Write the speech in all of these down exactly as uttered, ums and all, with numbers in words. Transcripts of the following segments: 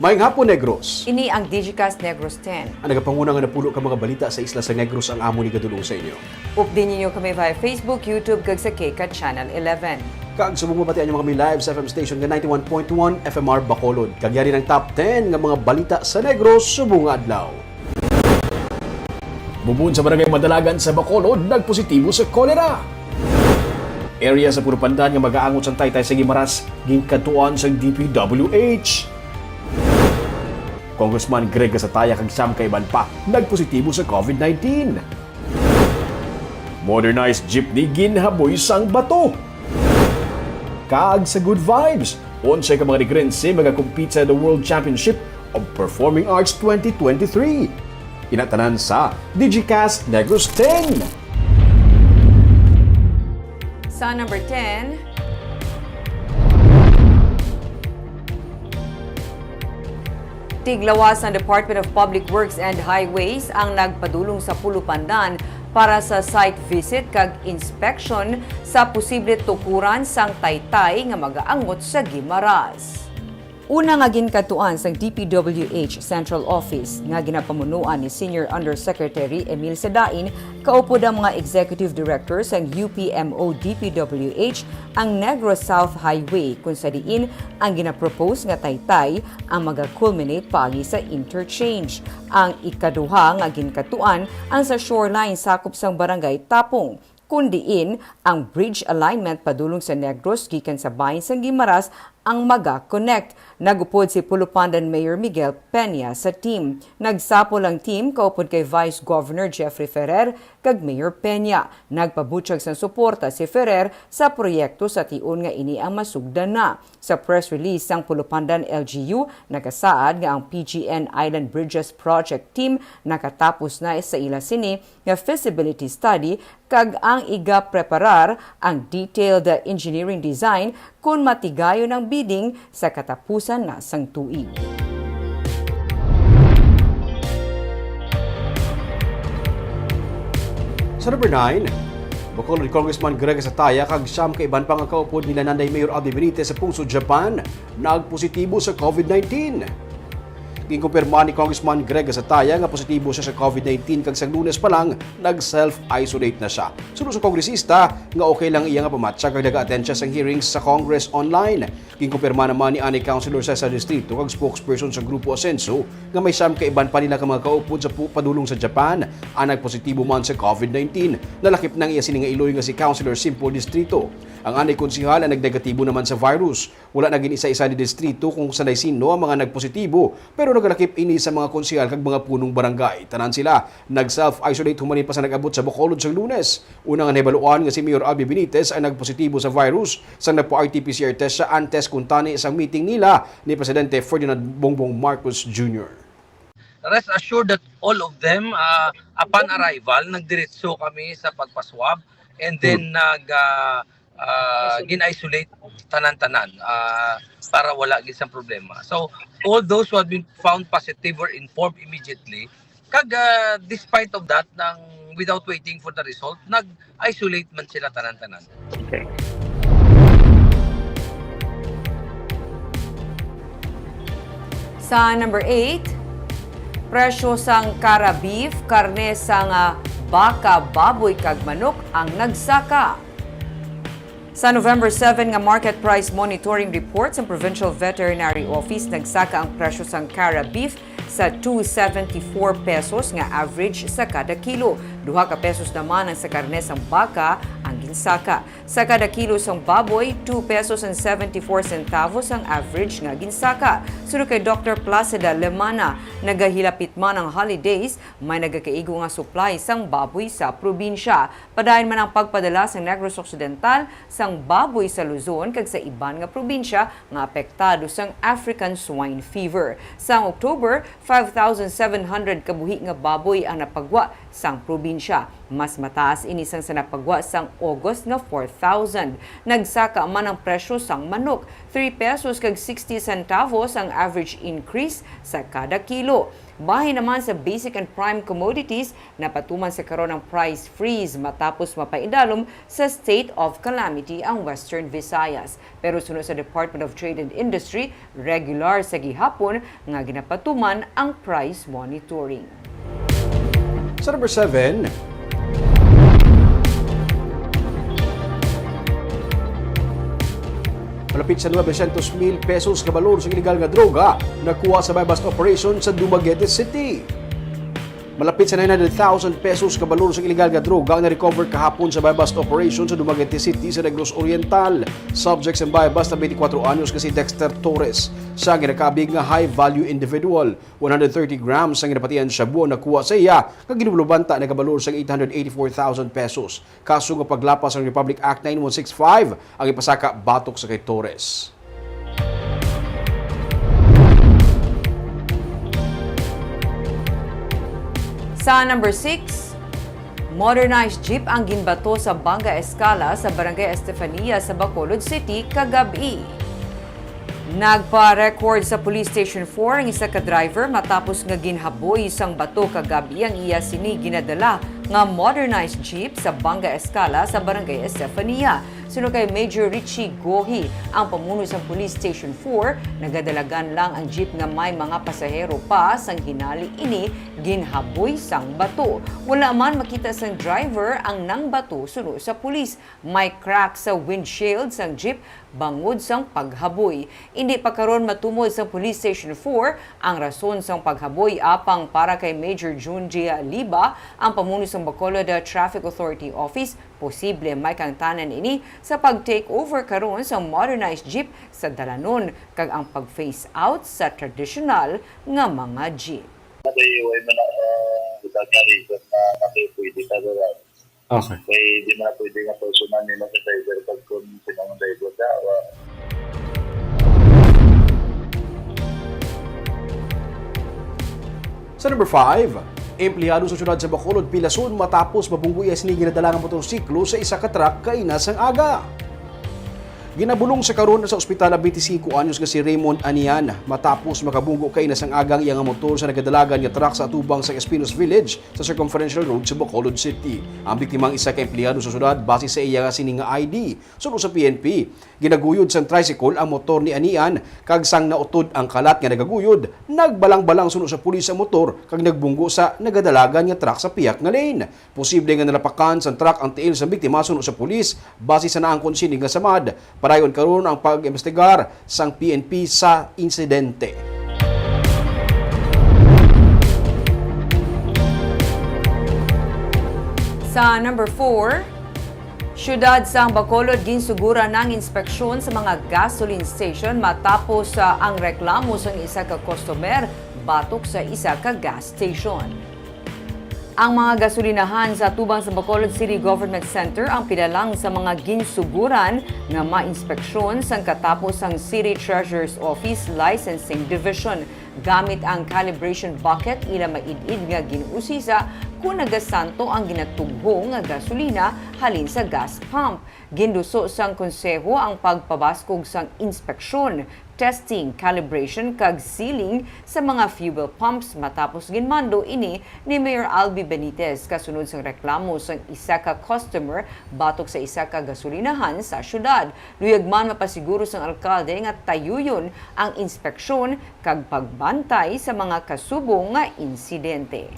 Maayong hapon, Negros. Ini ang Digicast Negros ten. Ang nagapanguna nga napulo ka mga balita sa isla sa Negros ang amon igadul-ong sa inyo. Updi ninyo kami via Facebook, YouTube, kag sa KCAT Channel eleven. Kag subong mabatian nyo kami live sa F M station nga ninety-one point one F M R Bacolod. Kag yari ang top ten nga mga balita sa Negros subong nga adlaw. Bubon sa Barangay Madalagan sa Bacolod nagpositibo sa kolera. Area sa Pulo Pandan nga magaangot sang taytay sa Guimaras ginkadtuan sang D P W H. Congressman Greg Gasataya kag siyam ka iban pa nagpositibo sa COVID nineteen. Modernized jeepney ginhaboy sang bato. Kag sa Good Vibes, onse ka mga Negrense magakompete sa The World Championship of Performing Arts twenty twenty-three. Ina tanan sa Digicast Negros ten. Sa number ten, tiglawas ang Department of Public Works and Highways ang nagpadulong sa Pulo Pandan para sa site visit kag inspection sa posible tukuran sang taytay nga magaangot sa Guimaras. Una nga ginkadtuan sang D P W H Central Office nga ginapamunuan ni Senior Undersecretary Emil Sadain, kaupod ang mga executive director sang U P M O D P W H ang Negros South Highway, kung sa diin ang ginapropose nga taytay ang maga-culminate paagi sa interchange. Ang ikaduha nga ginkadtuan ang sa shoreline sakop sang Barangay Tapong, kun diin ang bridge alignment padulong sa Negros gikan sa bahin sang Guimaras ang maga-connect. Nag-upod si Pulo Pandan Mayor Miguel Peña sa team. Nagsapol ang team kaupod kay Vice Governor Jeffrey Ferrer kag Mayor Peña. Nagpabutyag sang suporta si Ferrer sa proyekto sa tion nga ini ang masugdan na. Sa press release sang Pulo Pandan L G U, nakasaad nga ang P G N Island Bridges Project Team nakatapos na sa ila sini nga feasibility study kag ang igapreparar ang detailed engineering design kon matigayon ang bidding sa katapusan na sang tuig. Sa number nine, Bacolod Congressman Greg Sataya kag siyam ka iban pa nga kaupod nila Nanay Mayor Abby Benitez sa Pungso, Japan, nagpositibo sa COVID nineteen. Ginkumpirma ni Congressman Greg Sataya nga positibo siya sa COVID nineteen kag sa Lunes pa lang nag-self-isolate na siya. Suno sa kongresista nga okay lang iya nga pamatsyag kag naga-attend siya sa hearings sa Congress online. Ginkumpirma naman ni anay Councilor Cesar Distrito kag spokesperson sa Grupo Asenso nga may siyam ka iban pa nila ka mga kaupod sa pu-, padulong sa Japan ang nagpositibo man sa COVID nineteen. Nalakip na ang iya sini nga iloy nga si Councilor Simple Distrito. Ang anay konsehal ang nagnegatibo naman sa virus. Wala na gin isa-isa ni distrito kung sanday sino ang mga nagpositibo, pero nagalakip ini sa mga konsehal kag mga punong barangay. Tanan sila nag-self-isolate human pa sa nag-abot sa Bacolod sang Lunes. Una nga nahibaluan nga si Mayor Abby Benitez ang nagpositibo sa virus sang nagpa-R T P C R test siya antes kuntani sang meeting nila ni Presidente Ferdinand Bongbong Marcos Junior. Rest assured that all of them, ah, upon arrival, nagdiretso kami sa pagpa-swab and then nag, ah, ah, gin-isolate tanan-tanan, ah, para wala gid sang problema. So, all those who have been found positive were informed immediately. Kag, ah, despite of that, nang without waiting for the result, nag-isolate man sila tanan-tanan. Okay. Sa number eight, presyo sang kara beef, karne sang, ah, baka, baboy kag manok ang nagsaka. Sa November seven nga market price monitoring report sang Provincial Veterinary Office, nagsaka ang presyo sang kara beef sa two seventy-four pesos nga average sa kada kilo. Duha ka pesos naman ang sa karne sang baka ang ginsaka. Sa kada kilo sang baboy, two pesos and seventy-four centavos ang average nga ginsaka. Suno kay Doktor Placida Lemana, nagahilapit man ang holidays, may nagakaigo nga supply sang baboy sa probinsya. Padayon man ang pagpadala sang Negros Occidental sang baboy sa Luzon kag sa iban nga probinsya nga apektado sang African Swine Fever. Sang October, five thousand seven hundred ka buhi nga baboy ang napagwa sang probinsya. Mas mataas ini sang sa napagwa sang August nga four thousand. Nagsaka man ang presyo sang manok, three pesos kag sixty centavos ang average increase sa kada kilo. Bahin naman sa basic and prime commodities, napatuman sa karon ang price freeze matapos mapaidalom sa state of calamity ang Western Visayas. Pero suno sa Department of Trade and Industry, regular sa gihapon nga ginapatuman ang price monitoring. Sa number seven, malapit sa nuwebe siyentos mil pesos ka balor sa iligal nga droga nakuha sa buy-bust operation sa Dumaguete City. Malapit sa nine hundred thousand pesos ka balor sa iligal nga droga ang na-recover kahapon sa buy-bust operation sa Dumaguete City sa Negros Oriental. Subject sang buy-bust ang twenty-four anyos nga si Dexter Torres, sa ginakabig nga high-value individual. One hundred thirty grams ang ginapatihan shabu ang nakuha sa iya, nga ginulubanta nagabalor sang eight hundred eighty-four thousand pesos. Kaso nga paglapas sang Republic Act nine one six five ang ipasaka batok sa kay Torres. Sa number six, modernized jeep ang ginbato sa Banga Escala sa Barangay Estefania sa Bacolod City kagab-i. Nagpa-record sa Police Station four ang isa ka driver matapos nga ginhaboy sang bato kagab-i ang iya sini ginadala nga modernized jeep sa Banga Escala sa Barangay Estefania. Suno kay Major Richie Gohi, ang pamuno sang Police Station four, nagadalagan lang ang jeep nga may mga pasahero pa sang hinali ini ginhaboy sang bato. Wala man makita sang driver ang nangbato suno sa pulis. May crack sa windshield sang jeep bangod sang paghaboy. Indi pa karon matumod sang Police Station four ang rason sang paghaboy, apang para kay Major Junji Liba, ang pamuno sang Bacolod Traffic Authority Office, posible may kaangtanan ini sa pag-take over karon sang modernized jeep sa dalanon kag ang pag-phase out sa tradisyonal nga mga jeep. Kay way man na, ah, kita nga reason na, na kay pwede ka dala. Okay. Kay di man na pwede nga personal nila sa driver pag kung sino ang driver ka, wa. Sa number five, empleyado sa siyudad sa Bacolod pilason matapos mabunggo iya sini ginadala nga motorsiklo sa isa ka truck kaina sang aga. Ginabulong sa karon sa ospital ang twenty-five anyos nga si Raymond Anian matapos makabunggo kaina sang aga ang iya nga motor sa nagadalagan nga truck sa atubang sa Espinos Village sa Circumferential Road sa Bacolod City. Ang biktima ang isa ka empleyado sa siyudad base sa iya nga sini nga I D. Suno sa P N P, ginaguyod sang tricycle ang motor ni Anian, kag sang nautod ang kalat nga nagaguyod, nagbalang-balang suno sa pulis ang motor kag nagbunggo sa nagadalagan nga truck sa pihak nga lane. Posible nga nalapakan sang truck ang tiil sang biktima suno sa pulis, base sa naangkon sini nga samad. Padayon karon ang pag-imbestigar sang P N P sa insidente. Sa number four, siyudad sang Bacolod ginsuguran ang inspeksyon sa mga gasoline station matapos, ah, ang reklamo sang isa ka customer batok sa isa ka gas station. Ang mga gasolinahan sa atubang sa Bacolod City Government Center ang pinalang sa mga ginsuguran nga mainspeksyon sang katapos sang City Treasurer's Office Licensing Division. Gamit ang calibration bucket, ila maid-id nga gin-usisa kon nagasanto ang ginatughong nga gasolina halin sa gas pump. Ginduso sang konseho ang pagpabaskog sang inspeksyon, testing, calibration, kag sealing sa mga fuel pumps matapos ginmando ini ni Mayor Albi Benitez kasunod sang reklamo sang isa ka customer batok sa isa ka gasolinahan sa siyudad. Luyag man mapasiguro sang alkalde nga tayuyon ang inspeksyon kag pagbantay sa mga kasubong nga insidente.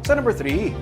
Sa number three,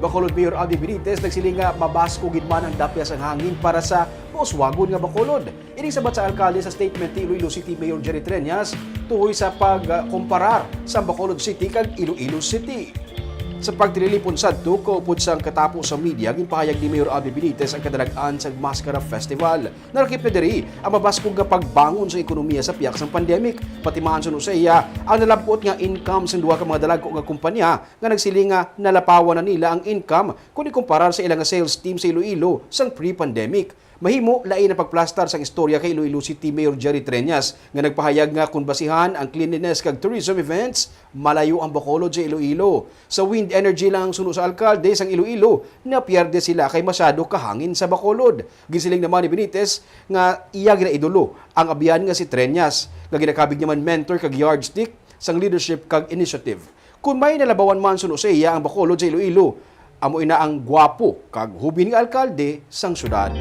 Bacolod Mayor Albi Benitez nagsiling nga mabaskog gid man ang dapya sang hangin para sa mauswagon nga Bacolod. Ining sabat sa alkalde sa statement ni Iloilo City Mayor Jerry Treñas tuhoy sa pagkomparar sa Bacolod City kag Iloilo City. Sa pagtililipon sadto, kaupod sang katapos sa media, ginpahayag ni Mayor Albi Benitez ang kadalag-an sa Maskara Festival. Nalakip na diri ang mabaskog nga pagbangon sa ekonomiya sa pihak sang pandemic. Pati man suno sa iya, ang nalab-ot nga income sang duha ka mga dalagko nga kumpanya nga nagsiling nga nalapawan na nila ang income kon ikumparar sa ila nga sales team sa Iloilo sang pre-pandemic. Mahimo lain ang pagplastar sang istorya kay Iloilo City Mayor Jerry Treñas, nga nagpahayag nga kon basihan ang cleanliness kag tourism events, malayo ang Bacolod sa Iloilo. Sa wind energy lang ang suno sa alkalde sang Iloilo, napierde sila kay masyado kahangin sa Bacolod. Ginsiling naman ni Benitez nga iya ginaidolo ang abyan nga si Treñas, nga ginakabig niya man mentor kag yardstick sang leadership kag initiative. Kon may nalabawan man suno sa iya ang Bacolod sa Iloilo, amo ina ang gwapo kag hubin nga alkalde sang syudad.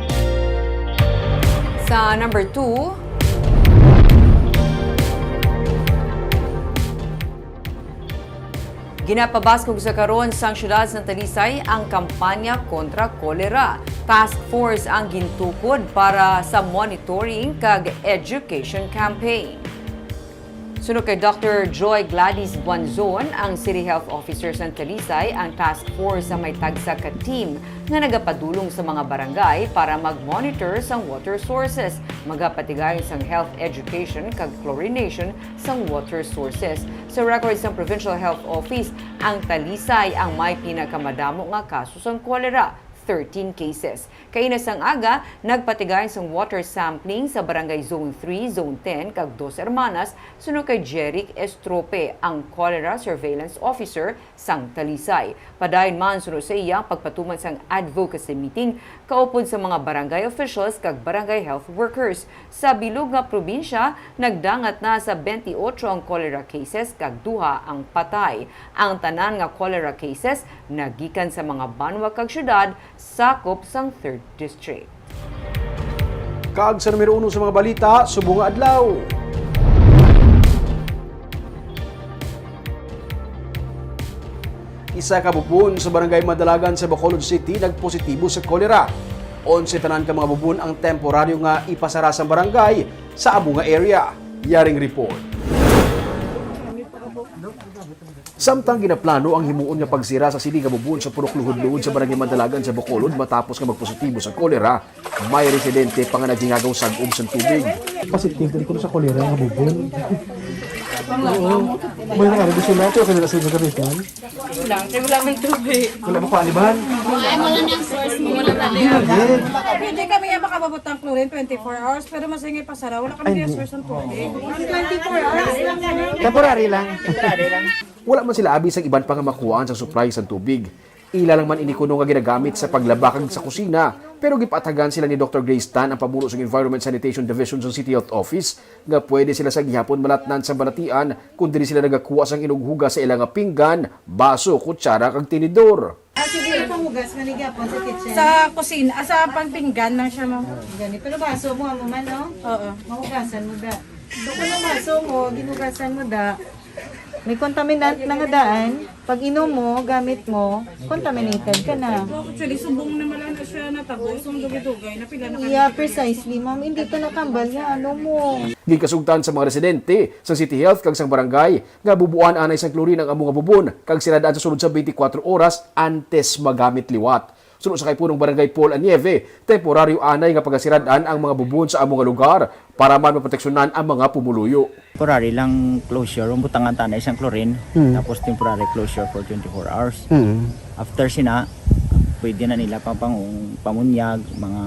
Sa number two, ginapabaskog sa karon sang siyudad sang Talisay ang kampanya kontra kolera. Task force ang gintukod para sa monitoring kag education campaign. Suno kay Doctor Joy Gladys Buanzon, ang City Health Officer sang Talisay, ang task force sa may tagsa ka team nga nagapadulong sa mga barangay para mag-monitor sang water sources, magapatigayon sang health education kag chlorination sang water sources. Sa record sang Provincial Health Office, ang Talisay ang may pinakamadamo nga kaso sang kolera, thirteen cases. Kaina sang aga, nagpatigayon sang water sampling sa barangay Zone three, Zone ten, kag Dos Hermanas, suno kay Jeric Estrope, ang Cholera Surveillance Officer sang Talisay. Padayon man, suno sa iya, ang pagpatuman sang advocacy meeting kaupod sa mga barangay officials kag barangay health workers. Sa bilog nga probinsya, nagdangat na sa twenty-eight ang cholera cases kag duha ang patay. Ang tanan nga cholera cases nagikan sa mga banwa kag syudad sakop sang Third District. Kag sa numero uno sa mga balita, subong nga adlaw. Isa ka bubon sa Barangay Madalagan sa Bacolod City nagpositibo sa kolera. Onse tanan ka mga bubon ang temporaryo nga ipasara sa barangay sa amo nga area. Yaring report. Samtang ginaplano ang himuon nga pagsira sa sini nga bubon sa Purok Luhod-Luhod sa Barangay Madalagan sa Bacolod matapos nga magpositibo sa kolera, may residente pa nga nagingagaw sag-ob sang tubig. Positive din kuno sa kolera nga bubon. Oo. May nakaroon sila. Ito, kaya sila gamitan. Lang, kaya wala may tubig. Wala mo kuha, di ba? Ay, wala nang source mo, wala na. Hindi, hindi. Hindi kami yan makababot ng chlorine twenty-four hours, pero masingay pasara, wala kami Ay, hindi. Source ng tubig. Twenty-four hours lang yan. Temporary lang. Wala man sila abi sang iban pa nga makuhaan sang supply sang tubig. Ila lang man ini kuno nga ginagamit sa paglaba kag sa kusina, pero gipatagan sila ni Doctor Grace Tan, ang pamuno sang Environment Sanitation Division sang City Health Office, nga pwede sila sa gihapon malatnan sa balatian kon diri sila nagakuha sang inughugas sa ila nga pinggan, baso, kutsara, kag tinidor. Ah, sige, panghugas man ni gihapon sa kitchen. Sa kusina, ah, sa pangpinggan lang siya, ma'am. Gani, pero baso mo, amo man, no? Oo. Mahugasan mo da. Kung yung baso mo, ginugasan mo da. May contaminant na nga daan. Pag inom mo, gamit mo, contaminated ka na. Actually, subong na mala na siya natabo, so ang dugay-dugay, napila na kami. Yeah, precisely, ma'am. Hindi to nakambal nga ano mo. Ginkasugtan sa mga residente, sa City Health kag sa barangay, nga bubuan anay sang chlorine ang amo nga bubon, kag sirad-an sa sulod sa twenty-four oras antes magamit liwat. Suno sa kay Punong Barangay Paul Anieve, temporaryo anay nga pagasirad-an ang mga bubon sa amo nga lugar para man maproteksyonan ang mga pumuluyo. Temporary lang closure, ang butangan ta na isang chlorine, Hmm. tapos temporary closure for twenty-four hours. Hmm. After sina, pwede na nila pang, pang pamunyag, mga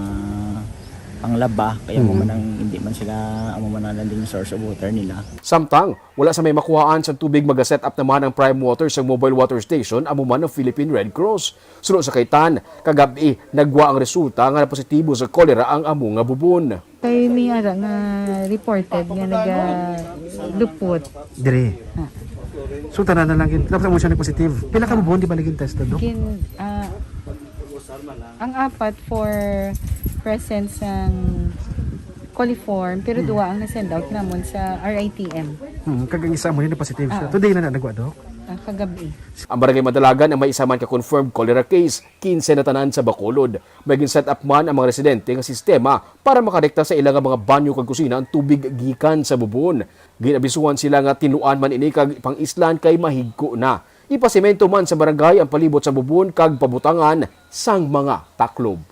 panglaba, kaya mo Hmm. man ang, hindi man sila, amo man ang landing source of water nila. Samtang, wala sa may makuhaan sa tubig, maga-set up naman ang Prime Water sa mobile water station, amo man ang Philippine Red Cross. Suno sa kay Tan, kagab-i, nagwa ang resulta nga positibo sa kolera ang amo nga bubon. Kay may ara nga reported nga nagalupot. Dire. Ha. So, tanan na lang gin-, tapos amo siya nag-positive. Pila ka bubon, di ba, naging test na, Dok? Gin-, ah, ang apat for presence ng coliform, pero Hmm. duwa ang na-send out namon sa R I T M. Hmm, kag ang isa mo rin na positive siya. Ah. Today na na nagwa, Dok? Ah, kagabi. Ang Barangay Madalagan ang may isa man ka confirmed cholera case, quince na tanan sa Bacolod. May gin-set up man ang mga residente nga sistema para makarekta sa ila nga mga banyo kag kusina ang tubig gikan sa bubon. Gin-abisuhan sila nga tinluan man ini kag pang-islan kay mahigko na. Ipasemento man sa barangay ang palibot sa bubon kag pabutangan sang mga taklob.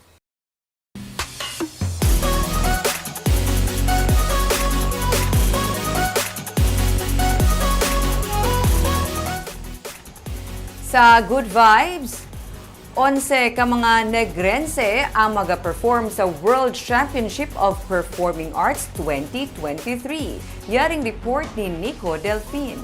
Sa Good Vibes, Onse ka mga Negrense ang magaperform sa World Championship of Performing Arts twenty twenty-three. Yaring report ni Nico Delfin.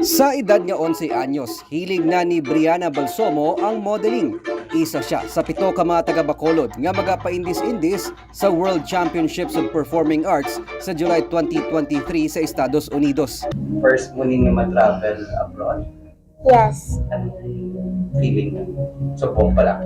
Sa edad nga onse anyos, hilig na ni Brianna Balsomo ang modeling. Isa siya sa pito ka mga taga-Bacolod nga magapaindis-indis sa World Championships of Performing Arts sa July twenty twenty-three sa Estados Unidos. First mo ning ma-travel abroad? Yes. Ano yung feeling na? Subong pa lang.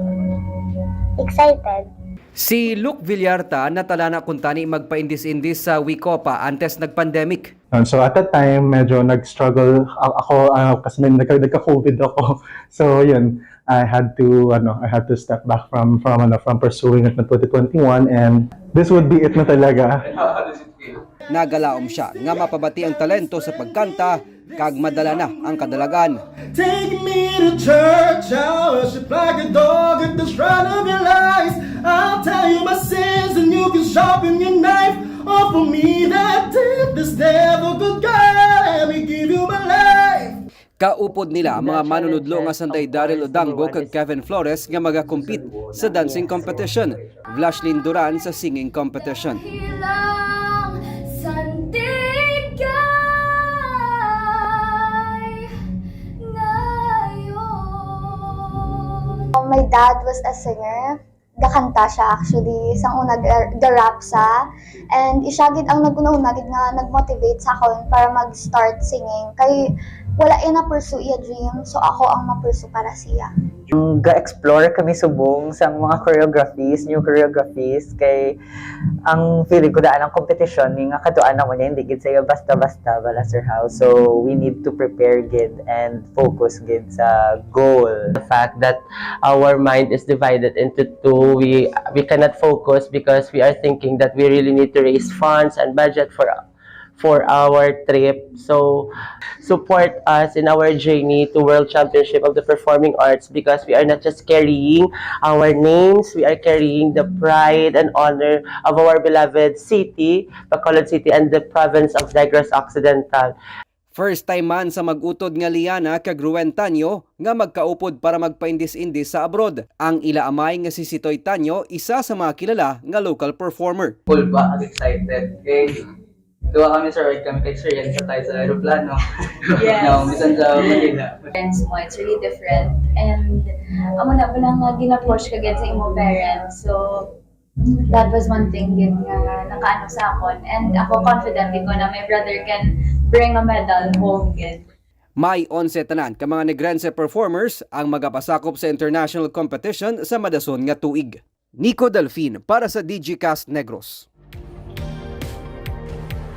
Excited. Si Luke Villarta natalana kuntani magpaindis-indis sa WICOPA antes nag-pandemic. Um, so at that time, medyo nag-struggle a-, ako, ah, kasi may nagka-, nagka-COVID ako. So yun, I had to, ano, I had to step back from, from, ano, from pursuing it na twenty twenty-one, and this would be it na talaga. And how, how does it feel? Nagalaom siya nga mapabati ang talento sa pagkanta kag madala na ang kadalagan. Take me to church, I'll worship like a dog at the shrine of your lies. I'll tell you my sins and you can sharpen your knife. Offer me that death, this devil good God, let me give you my life. Kaupod nila ang mga manunudlo nga sanday Daryl Odangbo kag Kevin Flores nga magakompete sa dancing competition, Vlashlyn Duran sa singing competition. Hilang sandigay ngayon. My dad was a singer. Gakanta siya actually. Sang una, ga-, ga-rap siya. And siya gid ang nag-una-una gid nga nag-motivate sa akon para mag-start singing. Kay wala iya na-pursue iya dream, so ako ang ma-pursue para siya. Yung ga-explore kami subong sang mga choreographies, new choreographies, kay ang feeling ko daan ang competition ni nga kaduan namo niya, hindi gid sa'yo basta-basta bala, Sir Hao. So we need to prepare gid and focus gid sa goal. The fact that our mind is divided into two, we we cannot focus because we are thinking that we really need to raise funds and budget for for our trip. So support us in our journey to World Championship of the Performing Arts, because we are not just carrying our names, we are carrying the pride and honor of our beloved city, Bacolod City, and the province of Negros Occidental. First time man sa mag-utod nga Liana kag Ruwen Tanyo nga magkaupod para magpaindis-indis sa abroad. Ang ila amay nga si Sitoy Tanyo, isa sa mga kilala nga local performer. Full ba? Ang excited. Eh, duha kami, sir, kami ka-experience sa tayo sa aeroplano. Yes. No, bisan sa Manila. Friends mo, it's really different. And amo na po lang nga gina-push ka gid sa imong parents. So, that was one thing gid nga nakaano sa akon. And ako confident ko na my brother can bring a medal home gid. May onse tanan ka mga Negrense performers ang magapasakop sa international competition sa madason nga tuig. Nico Delfin para sa Digicast Negros.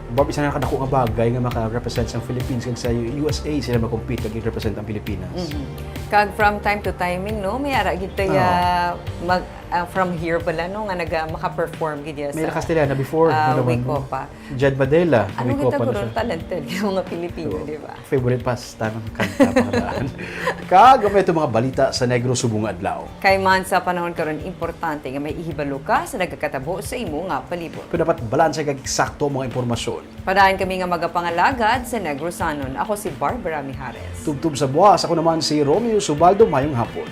Bob, isa na kadako nga bagay nga maka-represent sa Philippines kag sa U S A sila mag-compete kag i-represent ang Pilipinas. Mhm. Kag from time to timing, no, may ara gid tayo, Oo. mag, ah, from here pala, no, nga naga, maka-perform gid ya May sa, Castellana before, ah, ano naman, Wicopa. Jed Vadela, Ano Wicopa kita na guro siya. Talented yung mga Pilipino, Oo. Di ba? Favorite pastime ang kanta, mga daan. Kag may ito mga balita sa Negros subong nga adlaw. Kay man sa panahon karon, importante nga may ihibalo ka sa nagakatabo sa imo nga palibot. Kung dapat balanse kag eksakto ang mga impormasyon. Padaan kami nga magapangalagad sa Negrosanon. Ako si Barbara Mijares. Tubtob sa buwas, ako naman si Romeo Subaldo. Mayong hapon.